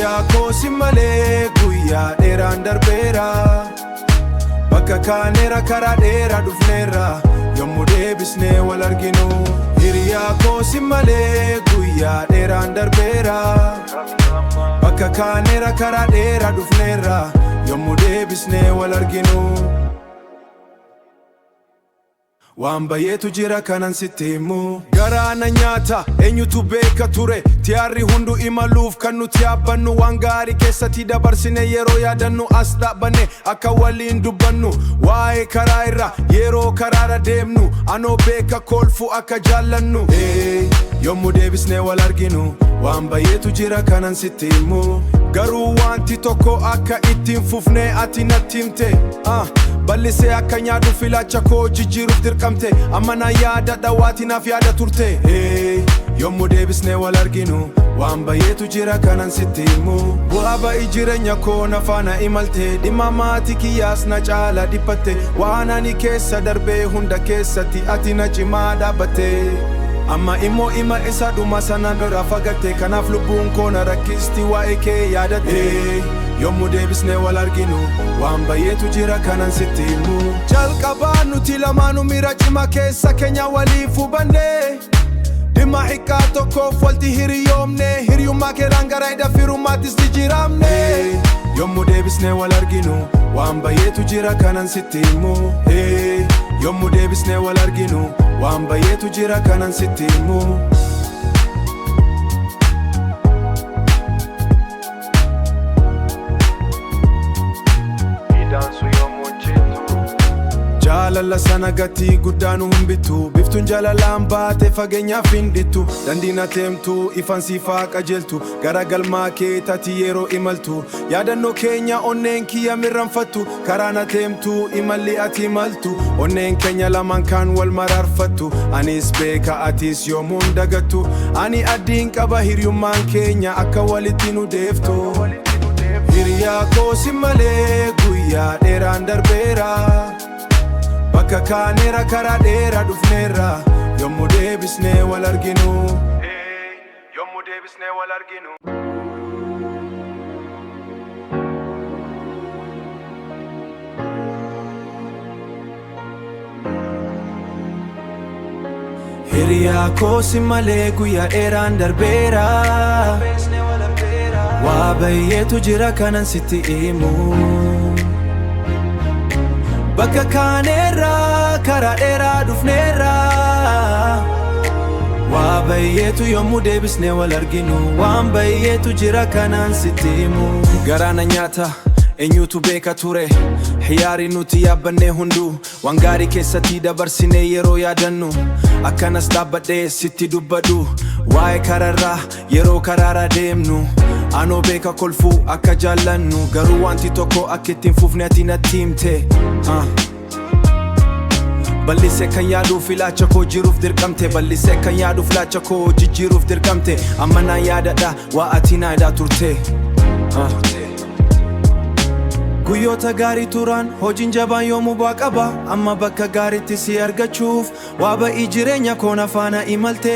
Hiriyaa koo si malee guyyaa dheeraan darbeera. Bakka kaaneera karaa dheeraa dhufneerra yommuu deebisnee wal arginu. Hiriyaa koo si malee guyyaa dheeraan darbeera. Bakka kaaneera karaa dheeraa dhufneerra yommuu deebisnee wal arginu. Waan baay'eetu jira kanan sitti himu. Garaa na nyaata eenyutu beeka ture. Tiyaarri hundu imaluuf kan nuti yaabbannu. Waan gaarii keessatti dabarsine yeroo yaadannu as dhaabbanne akka waliin dubbannu. Waa'ee karaa irra yeroo karaarra deemnu. Anoo beeka kolfu akka jaallannu. Hey, yommuu deebisnee wal arginu. Waan baay'eetu jira kanan sitti himu. Garuu wanti tokko akka ittiin fufne ati natti himte. Bal'isee akka nyaadhu filaacha koo jijjiiruuf dirqamte. Amma na yaadadha waati naaf yaada turte. Hey, yommuu deebisnee wal arginu. Waan baay'eetu jira kanan sitti himu. Bu'aa ba'ii jireenya koo na faana imalte. Dhimma maatii kiyyaas na caala dhiphatte. Waan ani keessa darbee hunda keessatti ati na cimaa dhaabbatte. Amma immoo ima isa dhuma sana bira fagatte. Kanaaf lubbuun koo na rakkisti waa'ee kee yaadatte. Yommuu deebisnee wal arginu. Waan baay'eetu jira kanan sitti himu. Jalqabaa nuti lamaanuu miira cimaa keessa keenya waliif hubanne. Dhimma xiqqaa tokkoof walti hiriyoomne. Hiriyummaa keeraan gara hidha firummaattis jijjiiramne. Yommuu deebisnee wal arginu. Waan baay'eetu jira kanan sitti himu. Yommuu deebisnee wal arginu. Waan baay'eetu jira kanan sitti himu. Hidhaansu yommuu jettu. Jaalala sana gatii guddaa nu hin bittu. Biftuun jaalalaan baate fageenyaaf hin dhittu. Daandiin ateemtu ifaan siifaa qajeeltu. Gara galmaa kee taati yeroo imaltu. Yaadannoo keenya onneen kiyya mirranfattu. Karaan ateemtu imalli ati imaltu. Onneen keenya lamaan kan wal maraarfattu. Anis beeka atis yoomuun dagattu. Ani addiin qaba hiriyummaan keenya akka walitti nu deeftu. Hiriyaa koo si malee guyyaa dheeraan darbeera. Bakka kaaneera karaa dheeraa dhufneerra yommuu deebisnee wal arginu. Yommuu deebisnee wal arginu. Hiriyaa koo si malee guyyaa dheeraan darbeera. Waa baay'eetu jira kanan sitti himu. Bakka kaaneerra karaa dheeraa dhufneerra. Waa baay'eetu yommuu deebisnee wal arginu. Waan baay'eetu jira kanan sitti himu. Garaa na nyaata eenyutu beeka ture. Xiyyaarri nuti yaabbannee hunduu waan gaarii keessatti dabarsinee yeroo yaadannu. Akkanas dhaabbadhee sitti dubbadhu. Waa'ee kararraa yeroo karaarra deemnu. Anoo beeka kolfuu akka jaallannu. Garuu wanti tokko akka ittiin fufne ati natti himte. Bal'isee kan yaaduuf ilaacha koo jiruuf dirqamte. Bal'isee kan yaaduuf ilaacha koo jijjiiruuf dirqamte. Amma naan yaadadha waa ati na yaadaa turte. Guyyoota gaarii turan hojiin jabaan yoomuu bu'aa qaba. Amma bakka gaariitti si argachuuf waa ba'ii jireenya koo na faana imalte.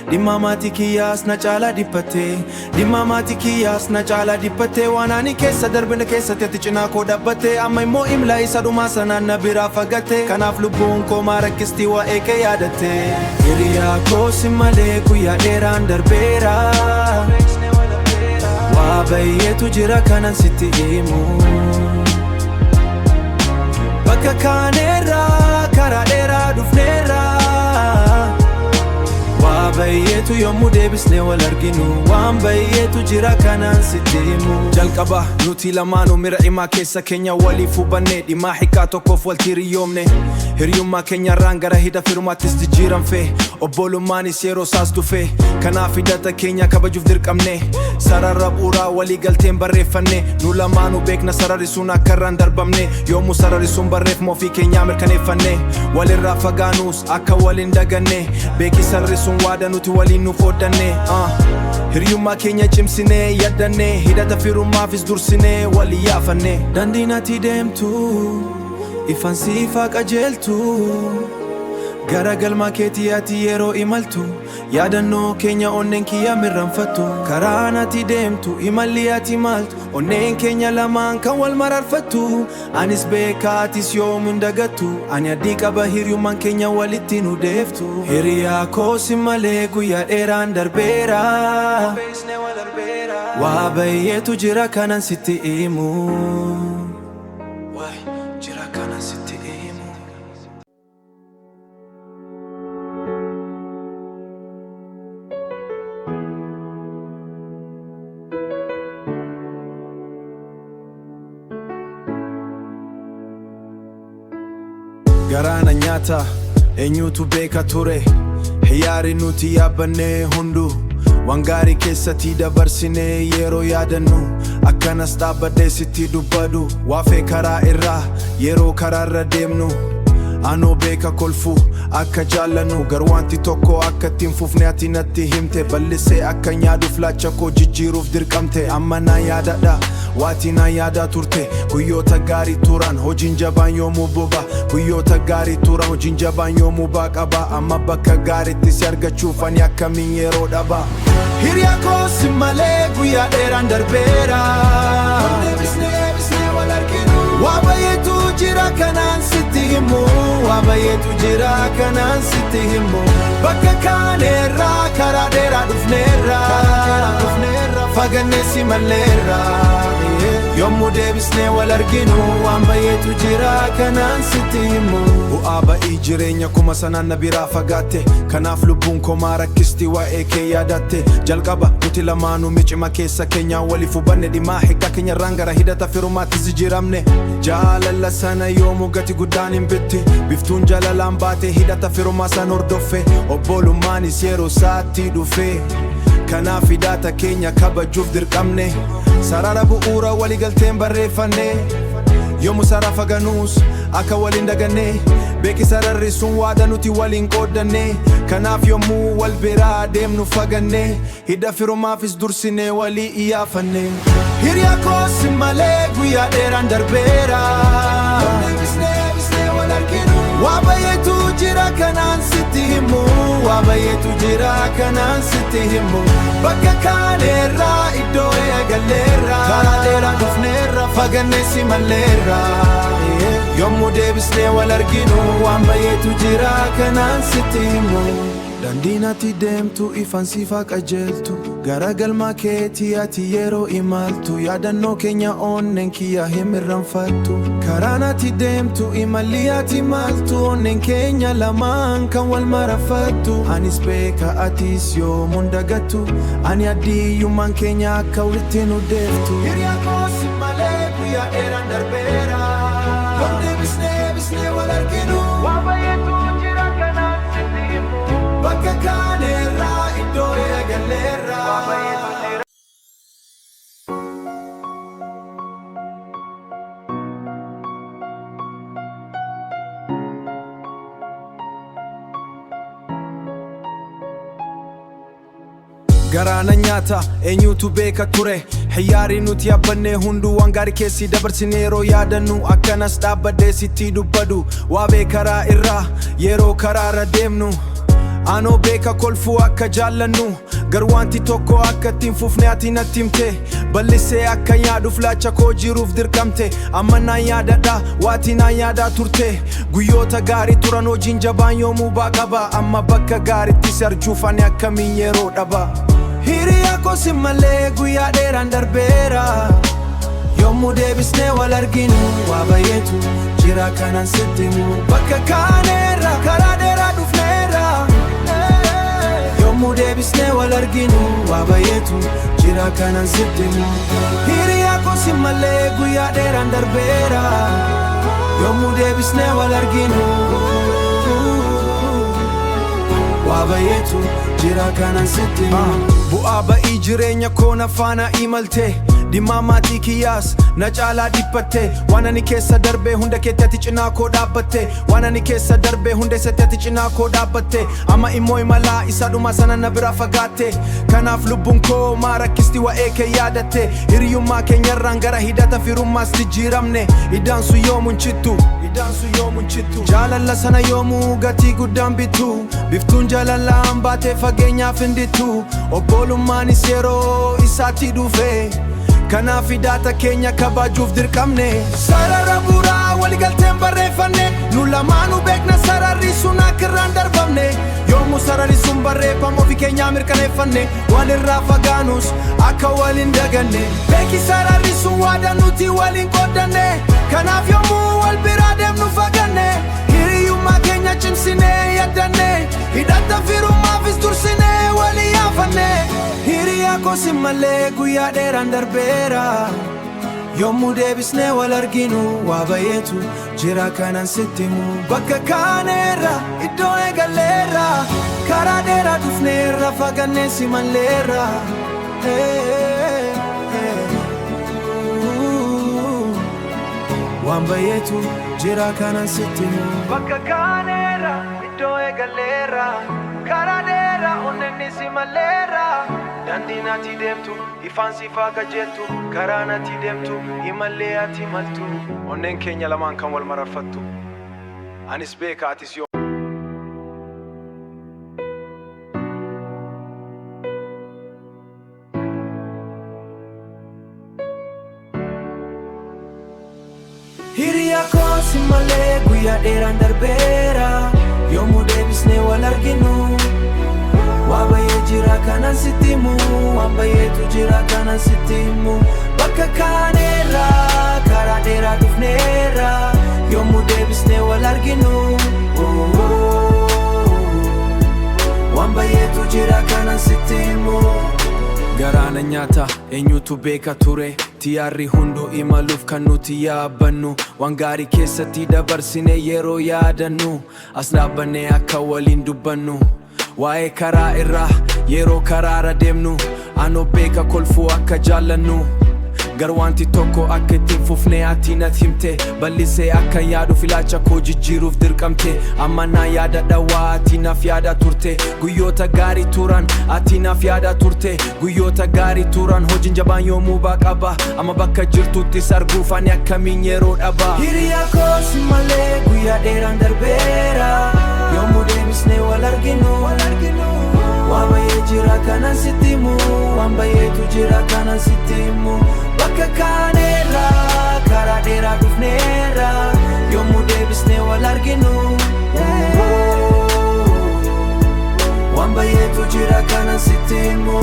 Dhimma maatii kiyyaas na caalaa dhiphatte. Dhimma maatii kiyyaas na caalaa dhiphatte. Waan ani keessa darbine keessatti ati cinaa koo dhaabbatte. Amma immoo imla isa dhumaa sanaan na biraa fagatte. Kanaaf lubbuun koo maa rakkisti waa'ee kee yaadatte. Hiriyaa koo si malee guyyaa dheeraan darbeera. Waa baay'eetu jira kanan sitti himu. Bakka kaaneerra karaa dheeraa dhufneerra. Waa baay'eetu yommuu deebisnee wal arginu. Waan baay'eetu jira kanan sitti himu. Jalqaba nuti lamaanuu miira cimaa keessa keenya waliif hubanne. Dhimma xiqqaa tokkoof walti hiriyoomne. Hiriyummaa keenyarraan gara hidha firummaattis jijjiiramfe. Obbolummaanis yeroo isaas dhufe. Kanaaf hidhata keenya kabajuuf dirqamne. Sarara bu'uuraa walii galteen barreeffanne. Nu lamaanuu beekna sararri sun akka irraan darbamne. Yoomuu sararri sun barreeffama ofii keenyaa mirkaneeffanne. Walirraa fagaanuus akka waliin daganne. Beeki sararri sun waada nuti waliin nuuf qooddanne. Hiriyummaa keenya cimsinee yaadanne. Hidhata firummaafis dursinee walii yaafanne. Daandiin ati deemtu ifaan siifaa qajeeltu. Gara galma keetii ati yeroo imaltu, yaadannoo keenya onneen kiyya mirranfattu. Karaan ati deemtu, imalli ati maaltu, onneen keenya lamaan kan wal mararfattu. Anis beekaa, atis yoomuun dagattu. Ani addii qaba hiriyummaan keenya walitti nu deeftu. Hiriyaa koo si malee guyyaa dheeraan darbeera. Waa baay'eetu jira kanan sitti himu. Waay, jira kanan sitti himu. Garaana nyaata, eenyutu beeka ture? Xiyyaarri nuti yaabbannee hundu waan gaarii keessatti dabarsinee yeroo yaadannu. Akkanas dhaabbadhee sitti dubbadhu, waafee karaa irraa yeroo karaarra deemnu. Anoo beeka kolfuu akka jaallannu, garuu wanti tokko akka ittiin fufne ati natti himte. Bal'isee akka nyaaduuf laacha koo jijjiiruuf dirqamte. Amma na yaadadha waati na yaadaa turte. Guyyoota gaarii turan, hojiin jabaan yoomuu boba. Guyyoota gaarii turan, hojiin jabaan yoomuu qaba. Amma bakka gaariitti si argachuuf ani akkamiin yeroo dhaba? Hiriyaa koo si malee guyyaa dheeraan darbeera. Waa baay'eetu jira kanaan sitti himu. Waa baay'eetu jira kanaan sitti himu. Bakka kaaneerraa karaa dheeraa dhufneerra. Fagannee si malleerra. Yommuu deebisnee wal arginu, waan baay'eetu jira kanaan sitti himu. Bu'aa ba'ii jireenya kuma sanaan na biraa fagaatte. Kanaaf lubbuun komaa rakkisti waa'ee kee yaadatte. Jalqaba nuti lamaanuu micima keessa keenyaa waliif hubanne. Dhimaa hiikaa keenyarraan gara hidhata firummaatti jijjiiramne. Jaalala sana yoomuu gati guddaan hin bitti. Biftuun jaalalaan baate hidhata firummaa san hordoffe. Obbolummaanis yeroo isaatti dhufe. Kanaaf hidhata keenya kabajuuf dirqamne. Sarara bu'uura waliigalteen barreeffanne. Yommuu sara faganuus akka waliin daganne. Beeki, sararri sun waada nuti waliin qooddanne. Kanaaf yommuu wal biraa deemnu faganne, hidha firummaafis dursinee walii iyaafanne. Hiriyaa koo si malee guyyaa dheeraan darbeera. Waa baay'eetu jira kanaan sitti himu. Waa baay'eetu jira kanaan sitti himu. Bakka kaaneerraa iddoo eegalleerra. Karaa dheeraa dhufneerra, fagannee si malleerra. Yommuu deebisnee wal arginu, waan baay'eetu jira kanaan sitti himu. Daandiin ati deemtu ifaan siifaa qajeeltu. Gara galma keetii ati yeroo imaltu, yaadannoo keenya onneen kiyya hin irraanfattu. Karaan ati deemtu, imalli ati maaltu, onneen keenya lamaan kan wal marafattu. Anis beeka, atis yoomuun dagattu. Ani addiyyummaan keenya akka walitti nu deeftu. Hiriyaa koo si malee guyyaa dheeraan darbeera. Yoom deebisnee bisnee wal arginu? Waa baay'eetu jira kanaan sitti himu. Bakka kaaneerraa iddoo eegalleerra. Waa baay'eetu jira. Garaana nyaata, eenyutu beeka ture? Xiyyaarri nuti yaabbannee hunduu waan gaarii keessi dabarsine yeroo yaadannu. Akkanas dhaabbadhee sitti dubbadu, waabee karaa irraa yeroo karaarra deemnu. Anoo beeka kolfuu akka jaallannu, garuu wanti tokko akka ittiin fufne ati natti himte. Bal'isee akka yaaduuf laacha koo jiruuf dirqamte. Amma naan yaadadha waati naan yaadaa turte. Guyyoota gaarii turan, hojiin jabaan yoomuu baa qaba. Amma bakka gaariitti si arjuuf ani akkamiin yeroo dhaba? Hiriyaa koo si malee guyyaa dheeraan darbeera. Yommuu deebisnee wal arginu, waa baay'eetu jira kanan sitti himu. Bakka kaaneerra karaa dheeraa dhufneerra. Yommuu deebisnee wal arginu, waa baay'eetu jira kanan sitti himu. Hiriyaa koo si malee guyyaa dheeraan darbeera. Yommuu deebisnee wal arginu, waa baay'eetu jira kanan sitti himu. Bu'aa ba'ii jireenya koo na faana imalte. Dhimma maatii kiyyaas na caalaa dhiphatte. Waan ani keessa darbee hunda keetti ati cinaa koo dhaabbatte. Waan ani keessa darbee hunda isatti ati cinaa koo dhaabbatte. Amma immoo imalaa isa dhuma sana na biraa fagaatte. Kanaaf lubbuun koo maa rakkisti waa'ee kee yaadatte. Hiriyummaa keenyarraan gara hidhata firummaas jijjiiramne. Idaan sun yoomuun chittu. Hidhaansu yoomuun chittu jaalala sana yoomuu gatii guddaan bittu. Biftuun jaalalaan baatee fageenyaaf hin dittu. Obbolummaanis yeroo isaatti dhufe. Kanaaf hidhaata keenya kabajuuf dirqamne. Sarara bu'uuraa waliigalteen barreeffanne. Nu lamaanuu beekna sararri sun akka irraan darbamne. Yoomuu sararri sun barreeffamu ofii keenyaa mirkaneeffanne. Walirraa fagaanus akka waliin daganne. Beeki sararri sun waadaa nuti waliin qooddanne. Kanaaf yoomuu wal biraa deemnu faganne. Hiriyummaa keenya cimsinee yaadanne. Hidhata firummaafis dursinee walii yaafanne. Hiriyaa koo si malee guyyaa dheeraan darbeera. Yommuu deebisnee wal arginu waa baay'eetu jira kanan sitti himu. Bakka kaaneerra iddoo eegalleerra karaa dheeraa dhufneerra fagannee si malleerra. Eh, eh, ooh. Waan baay'eetu jira kanan sitti himu. Bakka kaaneerra iddoo eegalleerra karaa dheeraa onneen si malleerra. Daandiin ati deemtu ifaan si qajeeltu karaan ati deemtu imallee ati maltu. Onneen keenya lamaan kan wal mararfattu. Anis beeka atis yoo. Hiriyaa koo si malee guyyaa dheeraan darbeera. Yommuu deebisnee wal arginu waa baay'ee jira kanan sitti himu. Waan baay'eetu jira kanan sitti himu. Bakka kaaneerra karaa dheeraa dhufneerra. Yommuu deebisnee wal arginu oh, oh. Waan baay'eetu jira kanan sitti himu. Garaana nyaata eenyutu beeka ture. Xiyyaarri hunduu imaluuf kan nuti yaabbannu. Waan gaarii keessatti dabarsine yeroo yaadannu. As dhaabbannee akka waliin dubbannu. Waa'ee karaa irraa yeroo karaara deemnu. Anoo beeka kolfuu akka jaallannu. Gar wanti tokko akka ittiin fufnee ati natti himte. Bal'isee akka yaadu filaacha koo jijjiiruuf dirqamte. Amma naa yaadadha waa ati naaf yaada turte. Guyyoota gaarii turan ati naaf yaada turte. Guyyoota gaarii turan hojiin jabaan yoomuu qaba. Amma bakka jirtuttis arguuf ani akkamiin yeroo dhaba. Hiriyaa koo si malee guyyaa dheeraan darbeera. Yommuu deebisnee wal arginu waa baay'ee jira kanan sitti himu. Waan baay'eetu jira kanan sitti himu. Bakka kaaneerra karaa dheeraa dhufneerra. Yommuu deebisnee wal arginu waan baay'eetu jira kanan sitti himu.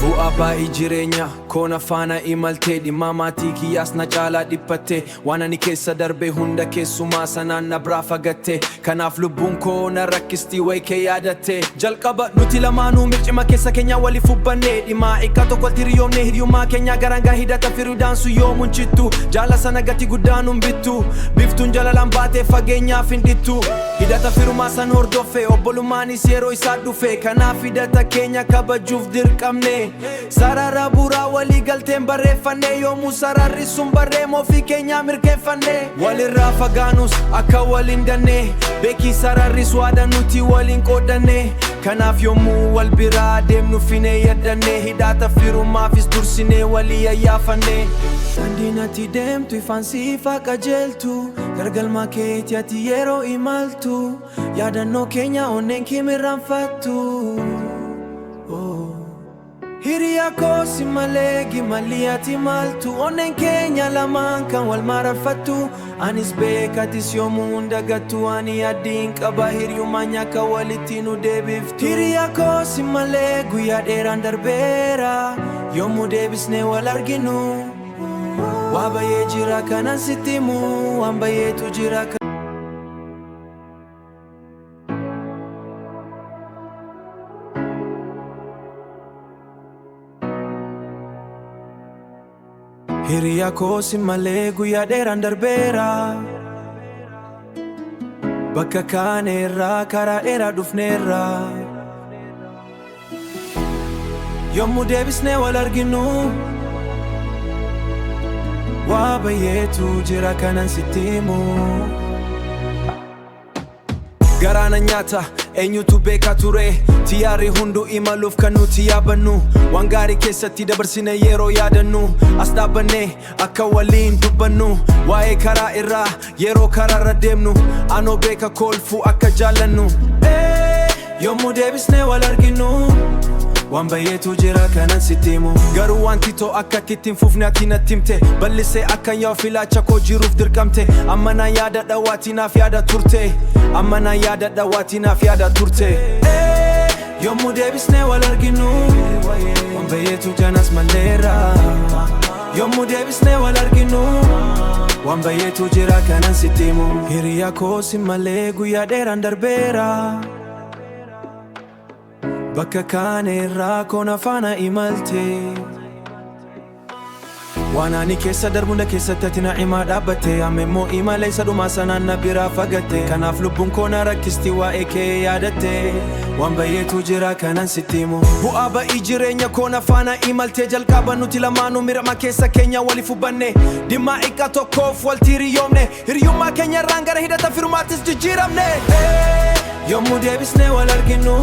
Bu'aa baay'ee jireenya koona faana imaltee dhimma maatii kiyyaas na caalaa dhiphatte. Waan ani keessa darbe hunda keessumaa sanaan na biraa fagatte. Kanaaf lubbuun koo na rakkisti wayi kee yaadatte. Jalqaba nuti lamaanuu mircima keessa keenya waliif hubbanne. Dhimma xiqqaa tokko walitti hiriyoomne hiriyummaa keenya garangaa hidhata firuudhaan sun yoomuun chittu. Jaala sana gati guddaan hin bittu. Biftuun jaalalaan baatee fageenyaaf hin dhittu. Hidhata firumaa san hordoffe obbolummaanis yeroo isaa dhufe. Kanaaf hidhata keenya kabajuuf dirqamne. Sarara bu'uuraa walii galteen barreeffanne. Yoomuu sararri sun barreema ofii keenyaa mirkeeffanne. Walirraa fagaanus akka waliin ganne. Beeki sararris waadaa nuti waliin qooddanne. Kanaaf yommuu wal biraa deemnu finee yaadanne. Hidhata firummaafis dursinee walii ayyaafanne. Daandiin ati deemtu ifaan siif haa qajeeltu. Gargalma keetii ati yeroo imaltu. Yaadannoo keenya onneen kimirraanfattu. Oh. Hiriyaa koo si malee gimalli ati maltu. Onneen keenya lamaan kan wal mararfattu. Anis beeka atis yoomuu hin dagattu. Ani addiin qaba hiriyummaan akka walitti nu deebiftu. Hiriyaa koo si malee guyyaa dheeraan darbeera. Yommuu deebisnee wal arginu waa baay'ee jira kanan sitti himu. Waan baay'eetu jira. Hiriyaa koo si malee guyyaa dheeraan darbeera. Bakka kaaneerra karaa dheeraa dhufneerra. Yommuu deebisnee wal arginu waa baay'eetu jira kanan sitti himu. Garaana nyaata Eenyutu beekaa ture? Xiyyaarri hunduu imaluuf kan nuti yaabannu. Waan gaarii keessatti dabarsine yeroo yaadannu. As dhaabbannee akka waliin dubbannu. Waa'ee karaa irraa yeroo karaarra deemnu. Anoo beeka kolfuu akka jaallannu. Yommuu deebisnee wal arginu, waan baay'eetu jira kanan sitti himu. Garuu wanti too akka itti hin fufne ati natti himte. Bal'isee akkan yaa'u filaacha koo jiruuf dirqamte. Amma naan yaadadha waati naaf yaada turte. Amma naan yaadadha waati naaf yaada turte. Yommuu deebisnee wal arginu, waan baay'eetu janas malleera. Yommuu deebisnee wal arginu, waan baay'eetu jira kanan sitti himu. Hiriyaa koo si malee guyyaa dheeraan darbeera. Bakka kaaneerraa koona faana imalte. Waan ani keessa darbu hunda keessatti ati na cimaa dhaabbatte. Amma immoo imala isa dhumaa sanaan na biraa fagatte. Kanaaf lubbuun koo na rakkisti waa'ee kee yaadatte. Waan baay'eetu jira kanan sitti himu. Bu'aa ba'ii jireenya koo na faana imaltee. Jalqaba nuti lamaanuu mirama keessa keenya waliif hubanne. Dhimma xiqqaa tokkoof walti hiriyoomne. Hiriyummaa keenya irraan gara hidhata firummaattis jijjiiramne. Yommuu deebisnee wal arginu,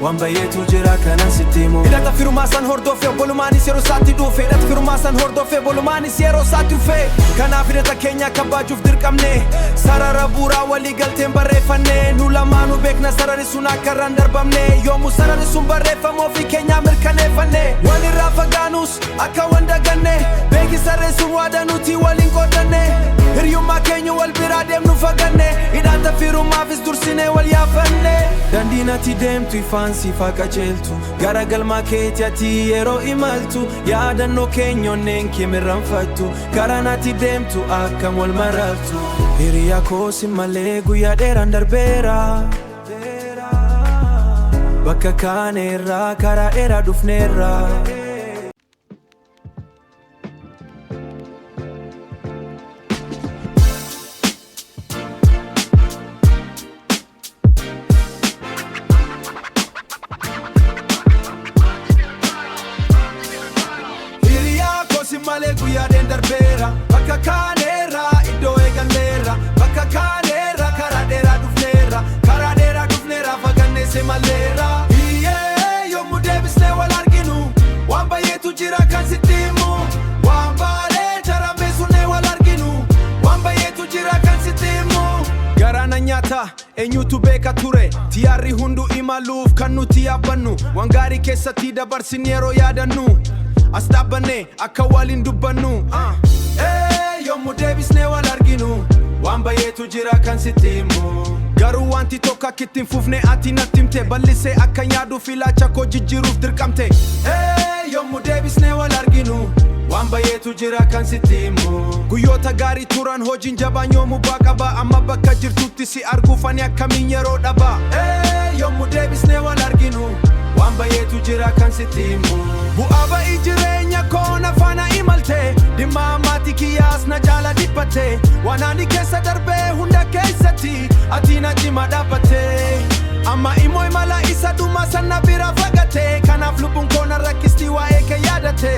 waan baay'eetu jira kanan sitti himu. Hidhata firummaa san hordofee obbolumaanis yeroo isaatti dhufe. Hidhata firummaa san hordofee obbolumaanis yeroo isaatti dhufe. Kanaaf hidhata keenya kabajuuf dirqamne. Sarara bu'uuraa walii galteen barreeffanne. Nu lamaanuu beekna sararri sun akka irraan darbamne. Yommuu sararri sun barreeffamu ofii keenyaa mirkaneeffanne. Wal irraa fagaanus akka waan daganne. Beeki sarreen sun waadaa nuti waliin qoodanne. Hiriyummaa keenya wal biraa deemnu faganne. Hidhata firummaafis dursinee wal yaafanne. Daandiin ati deemtu ifaan siif haa qajeeltu. Gara galma keetti ati yeroo imaltu. Yaadannoo keenya onneen kee mirranfattu. Karaan ati deemtu akkam wal marartu. Hiriyaa koo si malee guyyaa dheeraan darbeera. Bakka kaaneerraa karaa dheeraa dhufneerra. Hiriyaa koo si malee guyyaa dheeraan darbeera. Bakka kaaneerraa iddoo eegalleerra. Bakka kaaneerraa karaa dheeraa dhufneerra. Karaa dheeraa dhufneerra fagannee si maleerra. Iyyee, yommuu deebisnee wal arginu, waan baay'eetu jira kan sitti himu. Waan baay'ee jaramee sunnee wal arginu, waan baay'eetu jira kan sitti himu. Garaana nyaata, eenyutu beeka ture? Xiyyaarri hunduu imaluuf kan nuti yaabbannu. Waan gaarii keessatti dabarsine yeroo yaadannu. As dhaabbanne akka waliin dubbannu. Yommuu deebisnee wal arginu, waan baay'eetu jira kan sitti himu. Garuu wanti tokko akka itti hin fufne ati natti himte. Bal'isee akka yaadu filaacha koo jijjiiruuf dirqamte. Yommuu deebisnee wal arginu, waan baay'eetu jira kan sitti himu. Guyyoota gaarii turan hojiin jabaan yoomuu bu'aa qaba. Amma bakka jirtutti si arguuf ani akkamiin yeroo dhaba. Yommuu deebisnee wal arginu, waan baay'eetu jira kan sitti himu. Bu'aa ba'ii jireenya koo na faana imalte. Dhimma maatii kiyyaas na jaala dhiphatte. Waan ani keessa darbee hunda keessatti ati na cima dhaabbatte. Amma immoo imala isa dhumaa sana bira fagatte. Kanaaf lubbuun koo na rakkisti waa'ee kee yaadatte.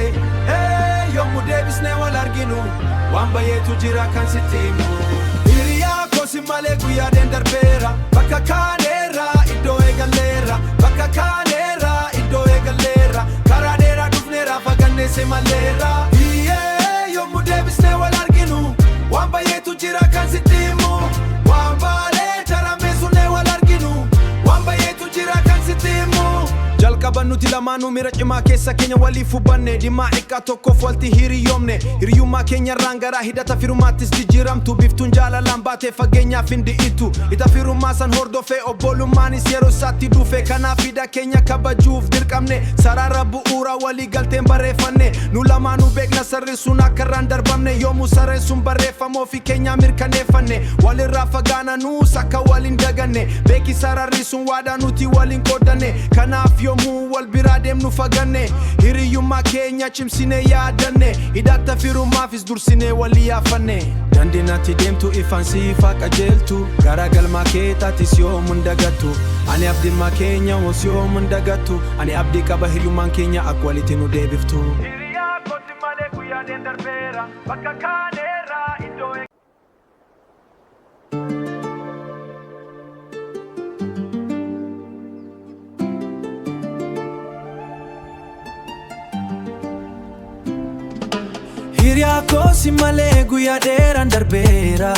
Yommuu deebisnee wal arginu, waan baay'eetu jira kan sitti himu. Hiriyaa koo si malee guyyaa dheeraan darbeera. Bakka kaaneerraa iddoo eegalleerra. Bakka kaaneerraa iddoo eegalleerra. Karaa dheeraa dhufneerra fagannee si maleerra. Iyyee, yommuu deebisnee wal arginu, waan baay'eetu jira kan sitti himu. Waan baay'ee jaramee sunnee wal arginu, waan baay'eetu jira kan sitti himu. Jalqaba nuti lamaanuu miira cimaa keessa keenya waliif hubanne. Dhimma xiqqaa tokkoof walti hiriyoomne. Hiriyummaa keenya irraan gara hidhata firummaattis jijjiiramtu. Biftuun jaalalaan baatee fageenyaaf hin di'itu. Hidha firummaa san hordofee obbolummaanis yeroo isaatti dhufe. Kanaaf hidha keenya kabajuuf dirqamne. Sarara bu'uuraa walii galteen barreeffanne. Nu lamaanuu beekna sarri sun akka irraan darbamne. Yommuu sarreen sun barreeffamu ofii keenyaa mirkaneeffanne. Walirraa fagaana nuus akka waliin daganne. Beeki sararri sun waadaa nuti waliin qoodanne. Kanaaf yommuu wal biraa deemnu faganne. Hiriyummaa keenya cimsinee yaadanne. Hidhata firummaafis dursinee walii yaafanne. Daandiin ati deemtu ifaan siif haa qajeeltu. Gara galma keetaatis yoomuu hin dagattu. Ani abdii keenya hoos yoomuu hin dagattu. Ani abdii qaba hiriyummaan keenya akka walitti nu deebiftu. Hiriyaa koo si malee guyyaa dheeraan darbeera. Bakka kaaneerraa iddoo. Hiriyaa koo si malee guyyaa dheeraan darbeera.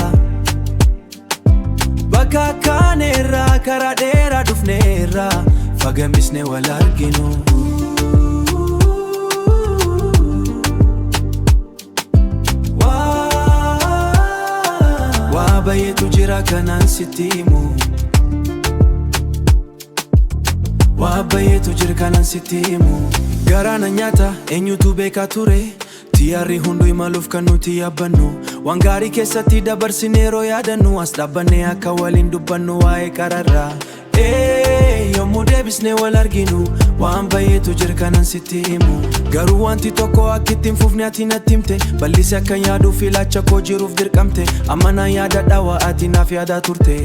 Bakka kaaneerra karaa dheeraa dhufneerra fagamisne wal arginu. Waa baay'eetu jira kanaan sitti himu. Waa baay'eetu jira kanaan sitti himu. Garaa na nyaata eenyutu beekaa ture? Xiyyaarri hunduu imaluuf kan nuti yaabbannu. Waan gaarii keessatti dabarsine yeroo yaadannu. As dhaabbannee akka waliin dubbannu waa'ee kararraa. Ee, yommuu deebisnee wal arginu waan baay'eetu jira kanan sitti himu. Garuu wanti tokko akka itti hin fufne ati natti himte. Bal'isee akkan yaaduuf ilaacha koo jiruuf dirqamte. Amma naan yaadadha waa ati naaf yaadaa turte.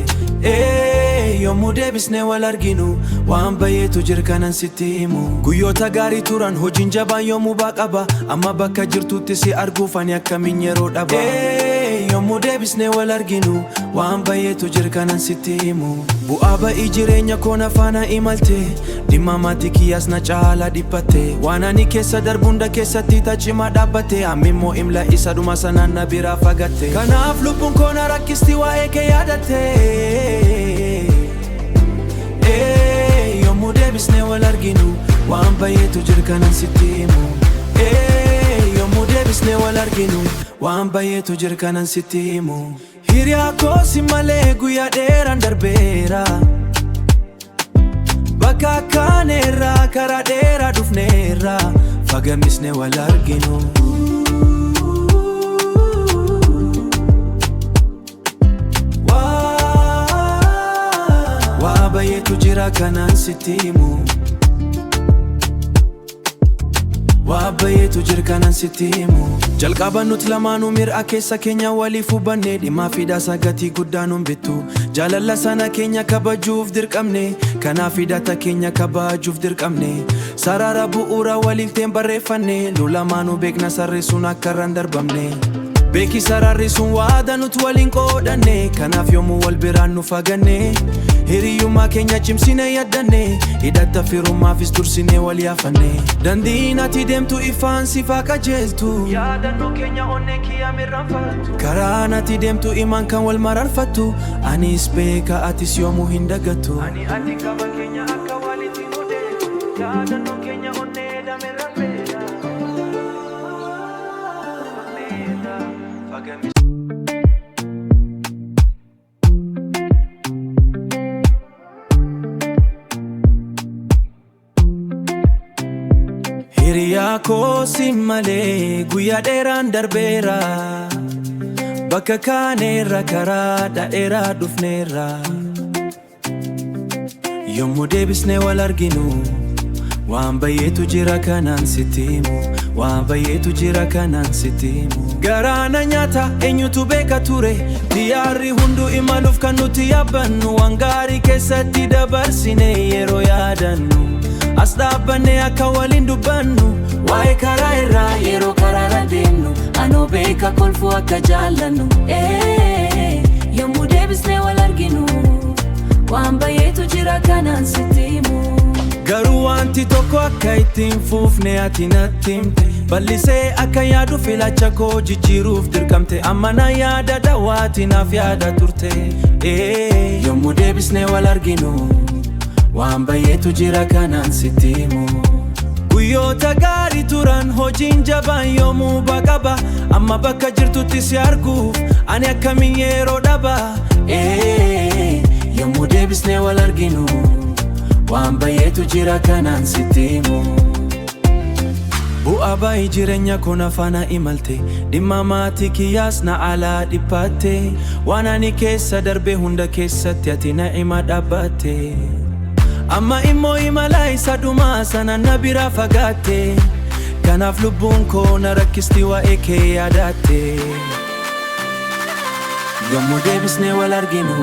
Ee, yommuu deebisnee wal arginu waan baay'eetu jira kanan sitti himu. Guyyoota gaarii turan hojiin jabaan yommuu baaqaba. Amma bakka jirtutti si arguuf ani akkamiin yeroo dhaba. Ee, yommuu deebisnee wal arginu waan baay'eetu jira kanan sitti himu. Bu'aa ba'ii jireenya koo na faana imalte. Dhimma maatii kiyyaas na caalaa dhiphatte. Waan ani keessa darbu hunda keessatti tacimaa dhaabbatte. Amma immoo imla isa dhuma sanaan na biraa fagatte. Kanaaf lubbuun koo na rakkisti waa'ee kee yaadatte. Ee, yommuu deebisnee wal arginu waan baay'eetu jira kanan sitti himu. Ee, yommuu deebisnee wal arginu waan baay'eetu jira kanan sitti himu. Hiriyaa koo si malee guyyaa dheeraan darbeera. Bakka kaaneerra karaa dheeraa dhufneerra fagamisne wal arginu. Waa baay'eetu jira kanaan sitti himu. Waa baay'eetu jira kanaan sitti himu. Jalqaba nuti lamaanuu mir'a keessa keenya waliif hubanne dhimma fidaasa gatii guddaa nuun bittu. Jaalala sana keenya kabajuuf dirqamne kanaaf hidhata keenya kabajuuf dirqamne. Sarara bu'uura waliilteen barreeffanne nu lamaanuu beekna sarri sun akka irra hin darbamne. Beeki sararri sun waada nuti waliin qoodanne kanaaf yommuu wal biraan nu faganne hiriyyummaa keenya cimsine yaddanne hidhata firummaafis dursine wal yaafanne. Dandiin ati deemtu ifaan sifaa qajeeltu. Yaadannoo keenya onnee kiyya mirraanfattu. Karaan ati deemtu imaan kan wal mararfattu. Anis beeka atis yoomuu hin dagattu. Ani ati qaba keenya akka walitti nu deetu. Yaadannoo keenya onnee dameerra beela. Hiriyaa koo si malee guyyaa dheeraan darbeera. Bakka kaaneerra karaa dheeraa dhufneerra. Yommuu deebisnee wal arginu waan baay'eetu jira kanaan sitti himu. Waan baay'eetu jira kanaan sitti himu. Garaa na nyaata eenyutu beeka ture? Xiyyaarri hunduu imaluuf kan nuti yaabbannu. Waan gaarii keessatti dabarsine yeroo yaadannu. As dhaabbannee akka waliin dubbannu waa'ee karaa irraa yeroo karaarra deemnu anoo beeka kolfuu akka jaallannu. Ee, yommuu deebisnee wal arginu waan baay'eetu jira kanaan sitti himu. Garuu wanti tokko akka itti hin fufne ati natti himte. Bal'isee akka yaadu filaacha koo jijjiiruuf dirqamte. Amma na yaadadha waati naaf yaada turte. Ee, yommuu deebisnee wal arginu waan baay'eetu jira kanaan sitti himu. Guyyoota gaarii turan hojiin jabaan yoomuu baqaba. Amma bakka jirtutti si arguuf ani akkamiin yeroo dhaba. Ee, yommuu deebisnee wal arginu waan baay'eetu jira kanaan sitti himu. Bu'aa ba'ii jireenya koo na faana imalte. Dhimma maatii kiyyaas na alaa dhiphatte. Waan ani keessa darbe hunda keessatti ati na hima dhaabbatte. Amma immoo imala isa dhumaa sana na biraa fagaatte. Kanaaf lubbuun koo na rakkisti waa'ee kee yaadatte. Yommuu deebisnee wal arginu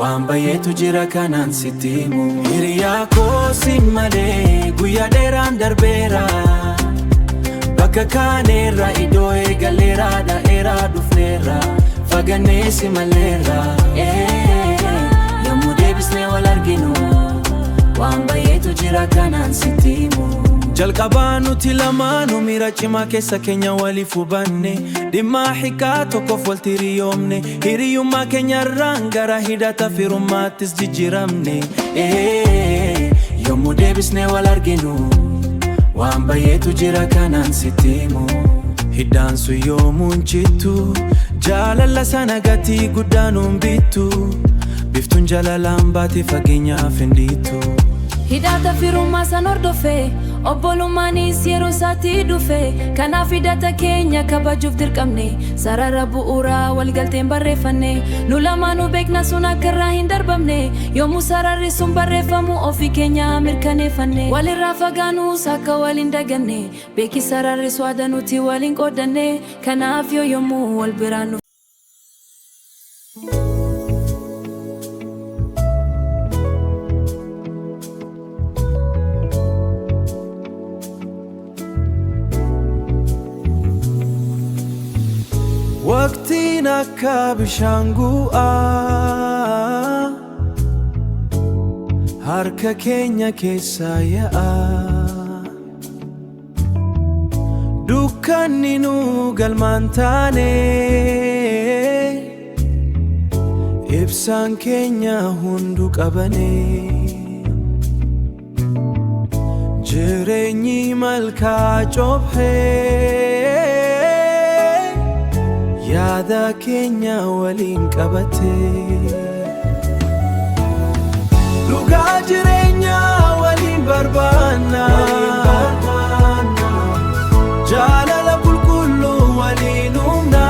waan baay'eetu jira kanaan sitti himu. Hiriyaa koo si malee guyyaa dheeraan darbeera. Bakka kaaneerra iddoo eegaleera dheeraa dhufneerra fagannee si maleerra. Ee, yommuu deebisnee wal arginu waan baay'eetu jira kanaan sitti himu. Jalqabaa nuti lamaanuu miira cimaa keessa keenya waliif hubanne. Dhimma hiikaa tokkoof wal hiriyoomne. Hiriyummaa keenyarraan gara hidhata firummaattis jijjiiramne. Yommuu deebisnee wal arginu, waan baay'eetu jira kanaan sitti himu. Hiddaan sun yoomuu hin cittu, jaalala sana gatii guddaa nuun bittu. Biftuun jaalalaan baate fageenyaaf hin dhiittu. Hidhata firummaa san hordofee, obbolummaanis yeroo isaatti dhufe. Kanaaf hidhata keenya kabajuuf dirqamne, sarara bu'uuraa walgalteen barreeffanne. Nu lamaanuu beekna sun akka irraa hin darbamne. Yommuu sararri sun barreeffamu ofii keenya mirkaneeffanne. Walirraa fagaanuus akka wal hin daganne, beeki sararri swaada nuti waliin qoodanne. Kanaaf yoo yommuu wal biraan nu Waqtiin akka bishaan gu'aa harka keenya keessa yaa'a. Dukkanni nu galmaan taane, ibsaan keenya hunduu qabane. Jireenyi malkaa cophee yaada keenya waliin qabate. Dhugaa jireenyaa waliin barbaanna. Jaalala qulqulluu waliin uumna.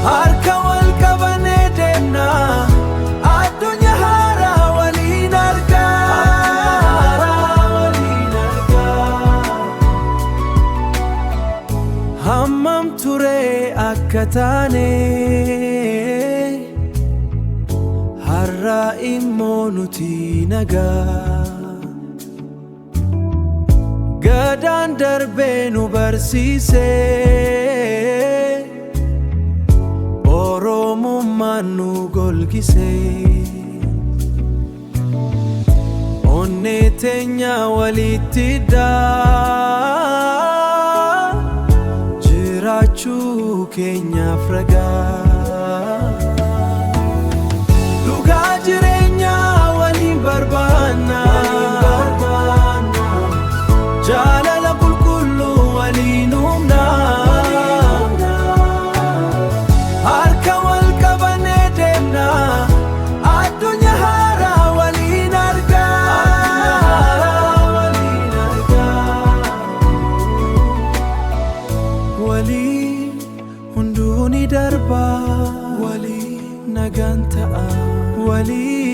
Harka wal qabannee deemna. Addunyaa haaraa waliin argaa. Waliin argaa. Hammam ture akka taane, har'a immoo nuti nagaa. Gadaan darbee nu barsiise, Oromummaan nu golgise. Onnee teenya walitti daa, jiraachuu keenyaaf ragaa. Dhugaa jireenyaa waliin barbaanna. Jaalala qulqulluu waliin uumna. Harka wal qabannee deemna. Addunyaa haaraa waliin argaa. Waliin argaa. Walii hunduu ni darbaa. Walii nagaan ta'a. Walii.